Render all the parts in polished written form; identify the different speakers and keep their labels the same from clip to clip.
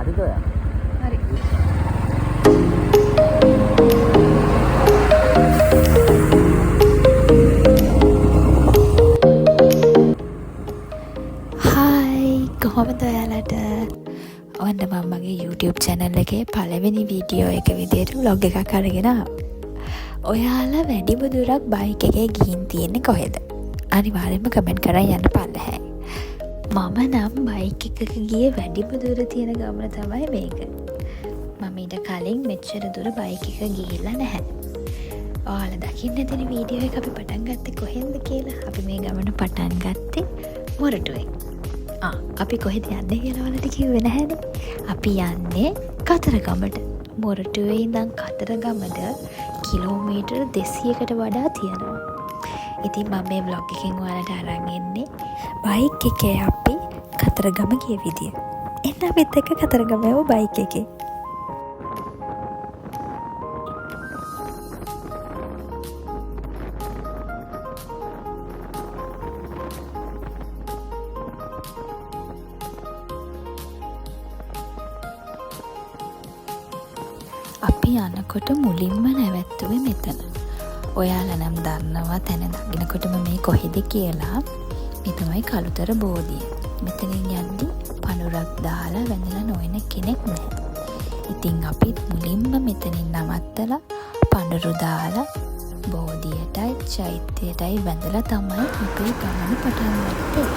Speaker 1: හරිද ඔයා?
Speaker 2: හරි.
Speaker 3: හායි, කොහොමද ඔයාලට? ඔන්න මම මගේ YouTube channel එකේ පළවෙනි වීඩියෝ එක විදියට ව්ලොග් එකක් අරගෙන ආවා. ඔයාලා වැඩිම දුරක් බයික් එකේ ගිහින් තියෙන්නේ කොහෙද? අනිවාර්යයෙන්ම කමෙන්ට් කරන් යන්න පල්ලෙහායින්. මම නම් බයික් එකක ගිය වැඩිම දුර තියෙන ගමන තමයි මේක. මම ඊට කලින් මෙච්චර දුර බයික් එක ගිහිල්ලා නැහැ. ඔයාලා දකින්න ඇතිනේ වීඩියෝ එක අපි පටන් ගත්තේ කොහෙන්ද කියලා. අපි මේ ගමන පටන් ගත්තේ මොරටුවෙන්. අපි කොහෙද යන්නේ කියලා ඔයාලට කිව්වේ නැහැනේ. අපි යන්නේ කතරගමට. මොරටුවේ ඉඳන් කතරගමට කිලෝමීටර් 200කට වඩා තියෙනවා. ඉතින් මම මේ ව්ලොග් එකෙන් ඔයාලට අරන් එන්නේ බයික් එකේ අපි කතරගම ගිය විදිය. එන්න අපිත් එක්ක කතරගම යමු බයික් එකේ. අපි යනකොට මුලින්ම නැවැත්තුවේ මෙතන. ඔයාලා නම් දන්නවා තැන දකිනකොටම මේ කොහෙද කියලා. මේ තමයි කළුතර බෝධිය. මෙතනින් යද්දි පඳුරක් දාලා වැඳලා නොයන කෙනෙක් නැහැ. ඉතින් අපිත් මුලින්ම මෙතනින් නවත්තලා පඳුරු දාලා බෝධියටයි චෛත්‍යයටයි වැඳලා තමයි අපේ ගමන පටන් ගත්තේ.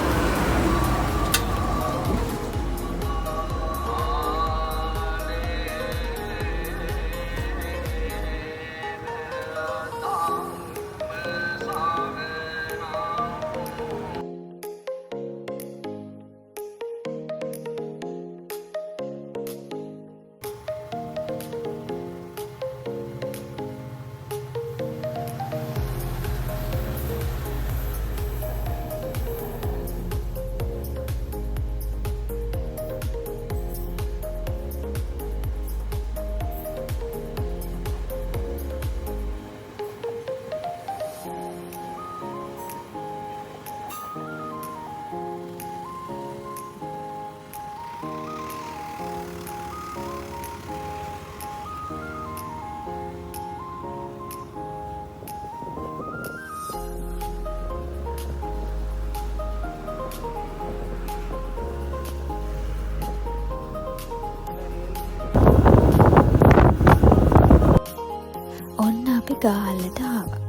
Speaker 3: ඔන්න අපි ගාල්ලට ආවා.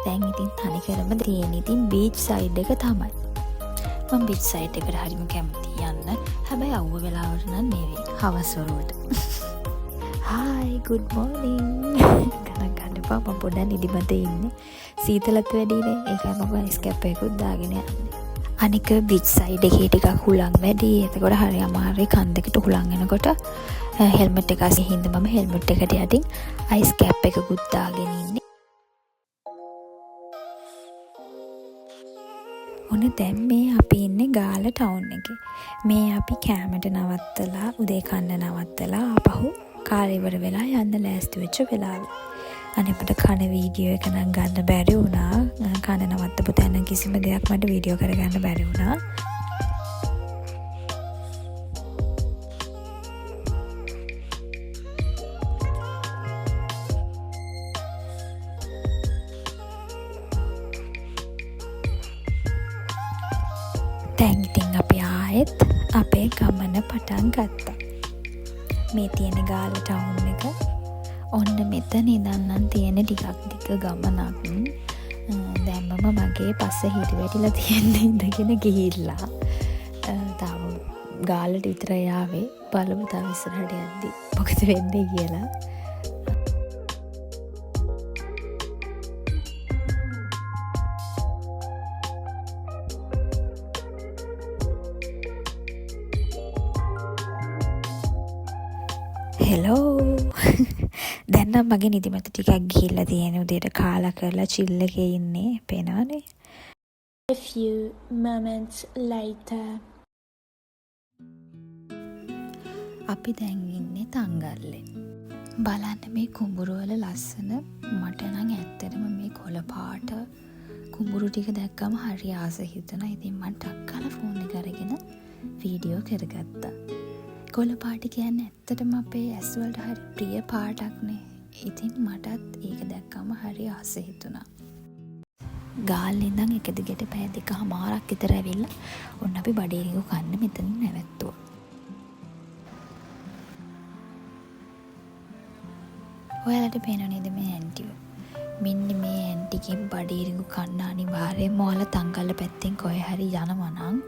Speaker 3: දැන් ඉතින් තනිකරම තියෙන ඉතින් බීච් සයිඩ් එක තමයි. මම බීච් සයිඩ් එකට හරිම කැමතියි යන්න. හැබැයි අවුව වෙලාවට නම් නෙවෙයි, හවස් වරුවට. Hi, good morning. ගණන් ගන්න එපා, මම පොඩ්ඩක් නිදිමතේ ඉන්නේ. සීතලත් වැඩිනේ. ඒකයි මම අයිස් කැප් එකකුත් දාගෙන යන්නේ. අනික බීච් සයිඩ් එකේ ටිකක් හුලං වැඩි. එතකොට හරි අමාරුයි කන් දෙකට හුලං එනකොට. හෙල්මට් එක අස්සේ හින්දා මම හෙල්මට් එකට යටින් අයිස් කැප් එකකුත් දාගෙන ඉන්නේ. ඔන්න දැන් මේ අපි ඉන්නේ ගාල්ල ටවුන් එකේ. මේ අපි කෑමට නවත්තලා, උදේ කන්න නවත්තලා ආපහු කාලේ ඉවර වෙලා යන්න ලෑස්ති වෙච්ච වෙලාවේ. අනේ මට කන වීඩියෝ එක නම් ගන්න බැරි වුණා. කන නවත්තපු තැන කිසිම දෙයක් මට වීඩියෝ කරගන්න බැරි වුණා. දැන් ඉතින් අපි ආයෙත් අපේ ගමන පටන් ගත්තා. මේ තියෙන ගාල්ල ටවුන් එක. ඔන්න මෙතන ඉඳන් නම් තියෙන ටිකක් දිග ගමනක්. දැන් මම මගේ පස්ස හිරි වැටිලා තියෙන ඉඳගෙන ගිහිල්ලා. තාම ගාල්ලට විතරයි ආවේ. බලමු තව ඉස්සරහට යද්දි මොකද වෙන්නේ කියලා. හෙලෝ, දැන් නම් මගේ නිදිමත ටිකක් ගිහිල්ලා තියෙන. උදේට කාලා කරලා චිල් එකේ ඉන්නේ. පේනවනේ.
Speaker 4: A few moments later.
Speaker 3: අපි දැන් ඉන්නේ තංගල්ලේ. බලන්න මේ කුඹුරු වල ලස්සන. මට නම් ඇත්තටම මේ කොළ පාට කුඹුරු ටික දැක්කම හරි ආස හිතුණා. ඉතින් මං ටක් ගාලා ෆෝන් එක අරගෙන වීඩියෝ කරගත්තා. කොළ පාට කියන්නේ ඇත්තටම අපේ ඇස් වලට හරි ප්‍රිය පාටක්නේ. ඉතින් මටත් ඒක දැක්කම හරි ආස හිතුණා. ගාල්ල ඉඳන් එක දිගට පැය දෙකහමාරක් විතර ඇවිල්ලා ඔන්න අපි බඩේරිඟු කන්න මෙතනින් නැවැත්තුවා. ඔයාලට පේනව නේද මේ ඇන්ටිව? මෙන්න මේ ඇන්ටිගෙන් බඩේරිඟු කන්න අනිවාර්යයෙන්ම ඔයාලා තංගල්ල පැත්තෙන් කොහේ හරි යනවා නම්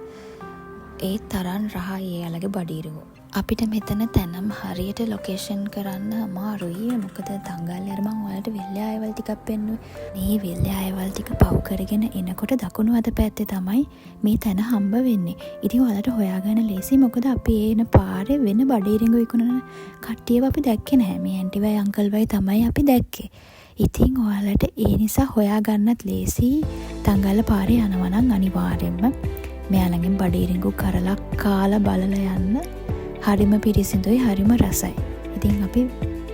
Speaker 3: ඒ තරම් රහයි එයාලගේ බඩේරිඟු. අපිට මෙතන තැනම් හරියට ලොකේෂන් කරන්න අමාරුයි. මොකද තංගල්ලේ අර මං ඔයාලට වෙල්යායවල් ටිකක් පෙන්නුවේ. මේ වෙල්යායවල් ටික පව් කරගෙන එනකොට දකුණු අත පැත්තේ තමයි මේ තැන හම්බ වෙන්නේ. ඉතින් ඔයාලට හොයාගන්න ලේසි. මොකද අපි එන පාරේ වෙන බඩේරිඟු විකුණන කට්ටියව අපි දැක්කේ නැහැ. මේ ඇන්ටිවයි අංකල්වයි තමයි අපි දැක්කේ. ඉතින් ඔයාලට ඒ නිසා හොයාගන්නත් ලේසි. තංගල්ල පාරේ යනවා නම් අනිවාර්යෙන්ම මෙයාලගෙන් බඩේරිඟු කරලක් කාලා බලලා යන්න. හරිම පිරිසිදුයි, හරිම රසයි. ඉතින් අපි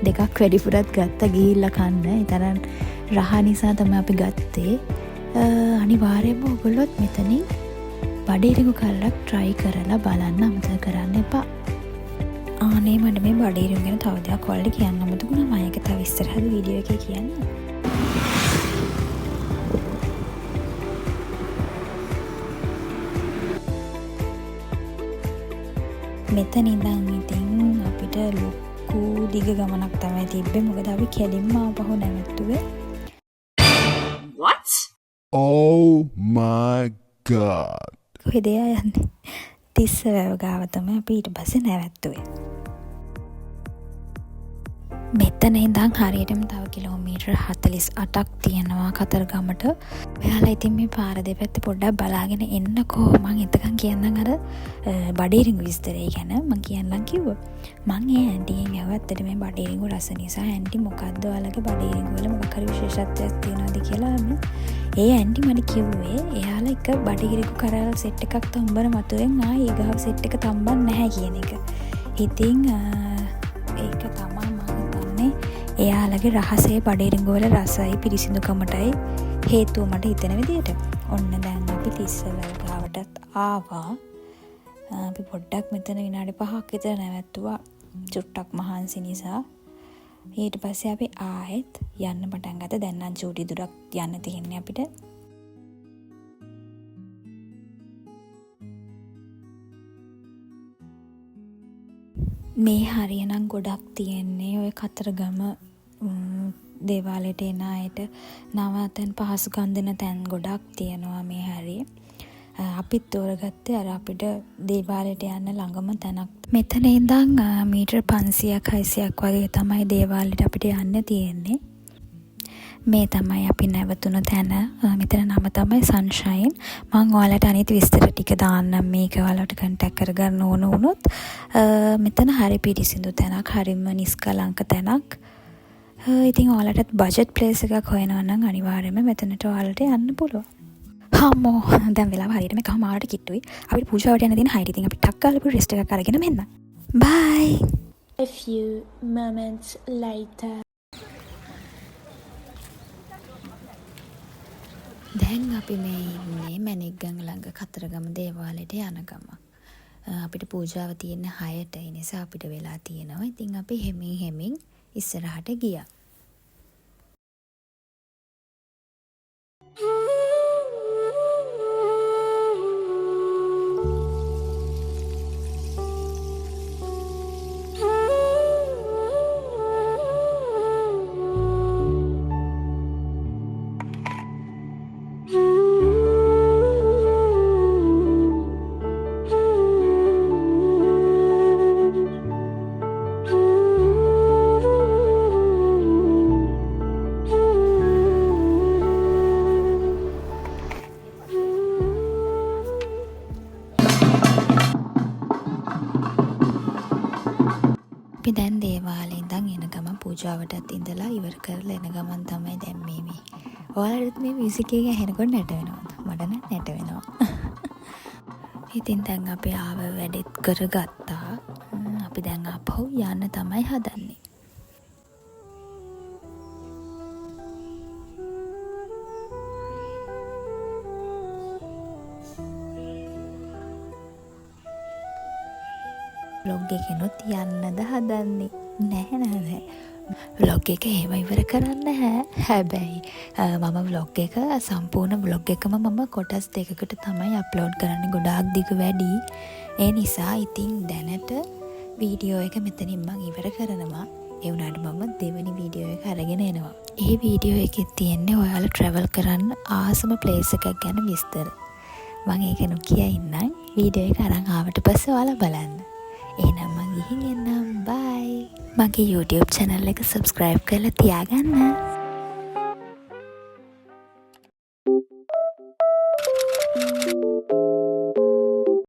Speaker 3: දෙකක් වැඩිපුරත් ගත්ත ගිහිල්ලා කන්න. ඒ තරම් රහ නිසා තමයි අපි ගත්තේ. අනිවාර්යයෙන්ම ඔයගොල්ලොත් මෙතනින් බඩේරිඟු කරලක් try කරලා බලන්න අමතක කරන්න එපා. ආනේ මට මේ බඩේරිඟු ගැන තව දෙයක් ඔයාලට කියන්න අමතක වුණා. මම ඒක තව ඉස්සරහදී වීඩියෝ එකේ කියන්නම්. මෙතන ඉඳන් ඉතින් අපිට ලොකු දිග ගමනක් තමයි තිබ්බේ. මොකද අපි කෙලින්ම ආපහු නැවතුවේ.
Speaker 1: What?
Speaker 2: Oh my God.
Speaker 3: කොහෙද එයා යන්නේ? තිස්ස වැව ගාව තමයි අපි ඊට පස්සේ නැවැත්තුවේ. මෙතන ඉඳන් හරියටම තව කිලෝමීටර් 48ක් තියෙනවා කතරගමට. ඔයාලා ඉතින් මේ පාර දෙපැත්ත පොඩ්ඩක් බලාගෙන එන්නකෝ. මං එතකන් කියන්නම් අර බඩේරිඟු විස්තරය ගැන මං කියන්නම් කිව්වා. මං ඒ ඇන්ටිගෙන් ඇහුවා ඇත්තට මේ බඩේරිඟු රස නිසා ඇන්ටි මොකද්ද ඔයාලගේ බඩේරිඟු වල මොකක් හරි විශේෂත්වයක් තියෙනවද කියලා. ඒ ඇන්ටි මට කිව්වේ එයාලා එක බඩේරිඟු කරල් සෙට් එකක් තම්බන වතුරෙන් ආයේ ඊගාව සෙට් එක තම්බන්නේ නැහැ කියන එක. ඉතින් ඒක තමා මං හිතන්නේ එයාලගේ රහසේ බඩේරිඟු වල රසයි පිරිසිදුකමටයි හේතුව මට හිතෙන විදියට. ඔන්න දැන් අපි තිස්ස වැව ගාවටත් ආවා. අපි පොඩ්ඩක් මෙතන විනාඩි 5ක් විතර නැවැත්තුවා චුට්ටක් මහන්සි නිසා. ඊට පස්සේ අපි ආයෙත් යන්න පටන් ගත්තා. දැන් නම් චූටි දුරක් යන්න තියෙන්නේ අපිට. මේ හරිය නම් ගොඩක් තියෙන්නේ ඔය කතරගම දේවාලයට එන අයට නවතැන් පහසුකම් දෙන තැන් ගොඩක් තියෙනවා මේ හරිය. අපිත් තෝරගත්තේ අර අපිට දේවාලයට යන්න ළඟම තැනක්. මෙතන ඉඳන් මීටර් පන්සියක් හයසියක් වගේ තමයි දේවාලයට අපිට යන්න තියෙන්නේ. මේ තමයි අපි නැවතුණු තැන. මෙතන නම තමයි සන්ෂයින්. මං ඔයාලට අනිත් විස්තර ටික දාන්නම් මේක ඔයාලට කන්ටැක්ට් කරගන්න ඕන වුණොත්. මෙතන හරි පිරිසිදු තැනක්, හරිම නිස්කලංක තැනක්. ඉතින් ඔයාලටත් බජට් ප්ලේස් එකක් හොයනවා නම් අනිවාර්යයෙන්ම මෙතනට ඔයාලට යන්න පුළුවන්. හම්මෝ දැන් වෙලාව හරියටම එකහමාරට කිට්ටුයි. අපිට පූජාවට යන්න තියෙන හයිට. ඉතින් අපි ටක් ගාලා පොඩි රෙස්ට් එකක් අරගෙන මෙන්න. බයි.
Speaker 4: A few moments later.
Speaker 3: දැන් අපි මේ ඉන්නේ මැණික්ගම් ළඟ කතරගම දේවාලයට යන ගමන්. අපිට පූජාව තියෙන්නේ 6ට. ඒ නිසා අපිට වෙලා තියෙනවා. ඉතින් අපි හෙමින් හෙමින් ඉස්සරහට ගියා. අපි දැන් දේවාලේ ඉඳන් එන ගමන් පූජාවටත් ඉඳලා ඉවර කරලා එන ගමන් තමයි දැන් මේ. ඔයාලටත් මේ මියුසික් එක ඇහෙනකොට නැට වෙනවද? මට නම් නැට වෙනවා. ඉතින් දැන් අපි ආව වැඩෙත් කරගත්තා. අපි දැන් ආපහු යන්න තමයි හදන්නේ. ව්ලොග් එකෙනුත් යන්නද හදන්නේ? නැහැ නෑ නෑ. ව්ලොග් එක එහෙම ඉවර කරන්න නැහැ. හැබැයි මම ව්ලොග් එක සම්පූර්ණ ව්ලොග් එකම මම කොටස් දෙකකට තමයි අප්ලෝඩ් කරන්නේ, ගොඩාක් දිග වැඩි. ඒ නිසා ඉතින් දැනට වීඩියෝ එක මෙතනින් මං ඉවර කරනවා. ඒ වුණාට මම දෙවනි වීඩියෝ එක අරගෙන එනවා. ඒ වීඩියෝ එකේ තියෙන්නේ ඔයාලා ට්‍රැවල් කරන්න ආසම ප්ලේස් එකක් ගැන විස්තර. මං ඒක නොකිය ඉන්නම්. වීඩියෝ එක අරන් ආවට පස්සේ ඔයාලා බලන්න. එහෙනම් මං ගිහින් එන්නම්. බයි. මගේ YouTube channel එක සබ්ස්ක්‍රයිබ් කරලා තියාගන්න.